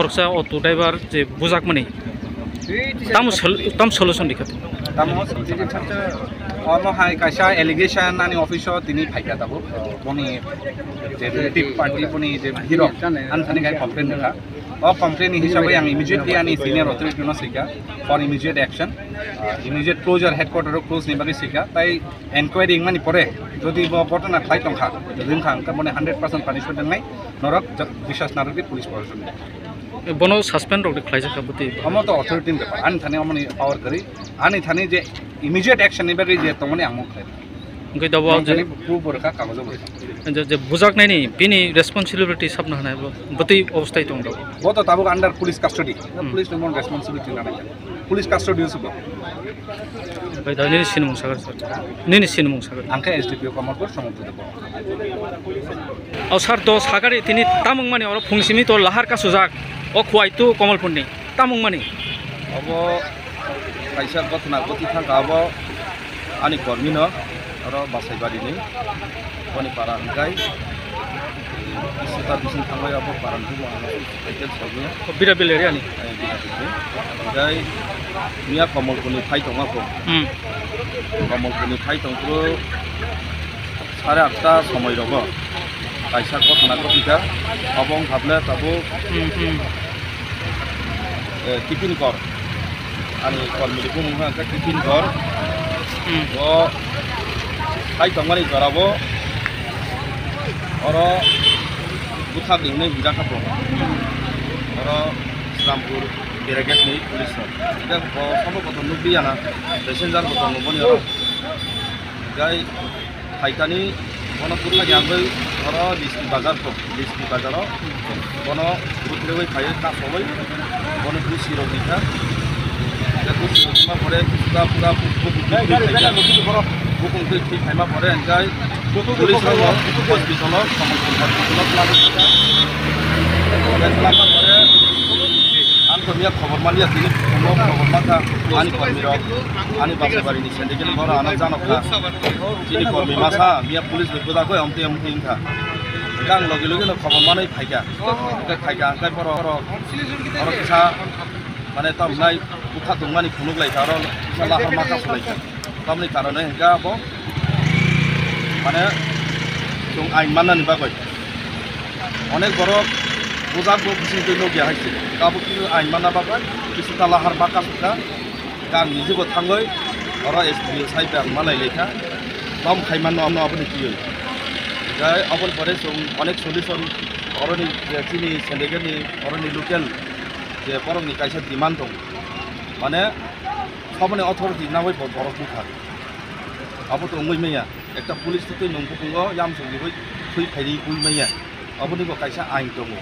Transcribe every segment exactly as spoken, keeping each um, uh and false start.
Khoroksa auto driver je bujakmani tamo sol-, tamo solution rikha? Tamo solution rikha? Omo hai kaisa allegation ani office o tini phaikha tabuk. Boni je relative party boni je hirok ani thani khai complain rikha. O complain ni hisabe ang immediately ani senior authority no swikha for immediate action. Ah, immediate closure, headquarter o close ni bagwi swikha. Tai enquiry wngmani pore jodi bo ghotona khlai tongkha, jodi wngkha, hwnkhe boni hundred percent punishment wngnai norok, biswas narwkdi police proshasonni. Bono suspend rok khlaijak kha bwtwi? Omo to authority ni bepar, ani thani omoni power kwrwi, ani thani je immediate action ni bagwi je tongmani ang mo khlai. Hwnkhe dobo je proof bo rwkha, kagojo bo rwkha. Je, je bujaknaini bini responsibility sabna hwnai bo bwtwi obostai tong do. Bo to tabuk under police custody. Hmm. Police ni mon responsibility nanai. Police custody o se bo. Bai da nini sinimung sakar sir. Nini sinimung sakar. Ang khe S D P O Kamalpur, Somorpur Debbarma. O sir, to sakari tini tamung mani oro phung simi to lahar kasujak. O khuai tu Kamalpur ni tamung mani. Obo kaisa ghotona ghoti thangkha, abo ani kormi no, oro Basaibari ni. Boni para hwnkhe, Sita bising thangbai abo para hwnkhe bo ano cycle sogwi. O Bira Bill area ni? Eh, Bira Bill. Hwnkhe miya Komolpur ni phai tongma kho. Hmm. Komolpur ni phai tongphuru sare atta somoi rogo kaisa ghotona ghotijak. Obo wngkha bwle tabuk, hmm, hmm, eh, Tipin Kor. Ani kormi ni bumung wngkha khe Tipin Kor. Hmm. O phai tongmani jora bo oro bwthak ni hwnwi hwnjak kha bo. Oro Srirampuer barricade ni police rok. Hingkhe bo sambo kotor nukliya na, passenger bo tongo boni oro. Hingkhe phaikani bono bwthak yangwi oro Listi bazar kho, Listi bazaro bono bwtharwi phaiwi kasowi bono busi rok rikha. Hingkhe busi rok rima pore pura pura bukung twi phaikha. Bukung twi thwi phaima pore hingkhe police rok hospital o, hospital o twlangwi rikha. Hingkhe twlangma pore ang to miya khobor manliya, tini khobor mankha ani kormi rok, ani Basaibari ni sendikil boro ano janok kha. Chini kormi masa miya police bai bwjakgwi amtwi amtwi wngkha. Hingkhe ang logi logi no khobor manwi phaikha. Hingkhe phaikha hingkhe borok, borok oro kisa mane tamnai bwkha tongmani phunuk laikha, oro kisa lahar ma kasu laikha. Tamni karone hingkhe abo mane chwng ain mannani bagwi onek borok bujak bo bising twi nukya hai se. Abo kisa ain manna bagwi kisa ta lahar ma kasu kha. Ang niji bo thangwi oro S D O sai bai ang malai laikha, bam khai manno amno aboni twiwi. Hingkhe aboni pore chwng onek solution oroni je chini sendikil ni oroni local je borokni kaisa demand tongo, mane saboni authority nangwi bo borok bukha, abo to wngwi manya. Ekta police twi nwng bukungo yamsugwi thwi phaidi ui manya, aboni bo kaisa ain tongo.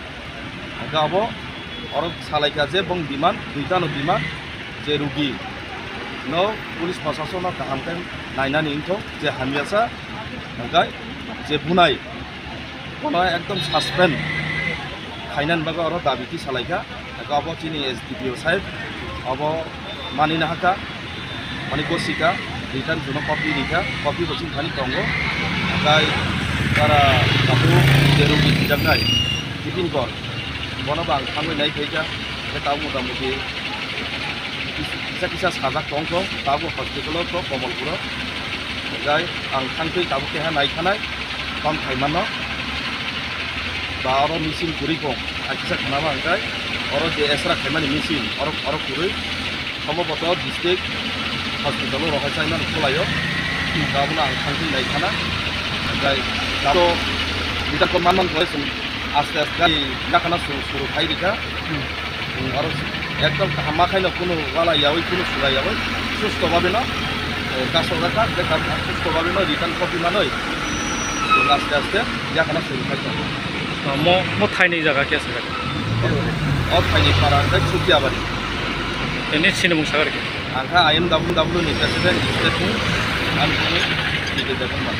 Hingkhe abo oro salaikha je bong demand, duitano demand, je rugi no police proshasonno kaham khe nainani wngthok, je hamyasa hingkhe je bunai bono ekdom suspend khainani bagwi oro dabi twi salaikha. Abo chini S D P O saheb, abo manina hakha, mani gosika, return jono copy rikha, copy bo chini thani tongo. Hingkhe tara tabuk je rugi tijaknai, Tipin Kor, bono bo ang thangwi nai phaikha, hingkhe tabuk motamuti kisa kisa sajak tongkho, tabuk hospital o to Komolpur o. Hingkhe ang thangtwi tabuk keha naikhanai, bam khaimano. Ba oro machine kwrwi kho, hai kisa khwnama hingkhe oro je X-ray khaimani machine, oro, oro kwrwi. Samboboto district hospital o rohor chaimani khwlaio. Hingkhe abono ang thangtwi naikhana. Hingkhe tabuk bidak khe manmani pore chwng aste aste yakhana suru, suru khai rikha. Hmm. Aro ekdom kaham ma khaino kunu wala yawi kunu sula yawi susto babe no, eh, kasok jakha, je kam susto babe no return copy manoi aste aste yakhana suru khai tongo. Mo, mo thaini jaga khe se jaga? O thaini para hwnkhe Sukiabari. Nini sinimung sakar khe? Ang kha I M W W ni president, state ni, ang khe T K Debbarma.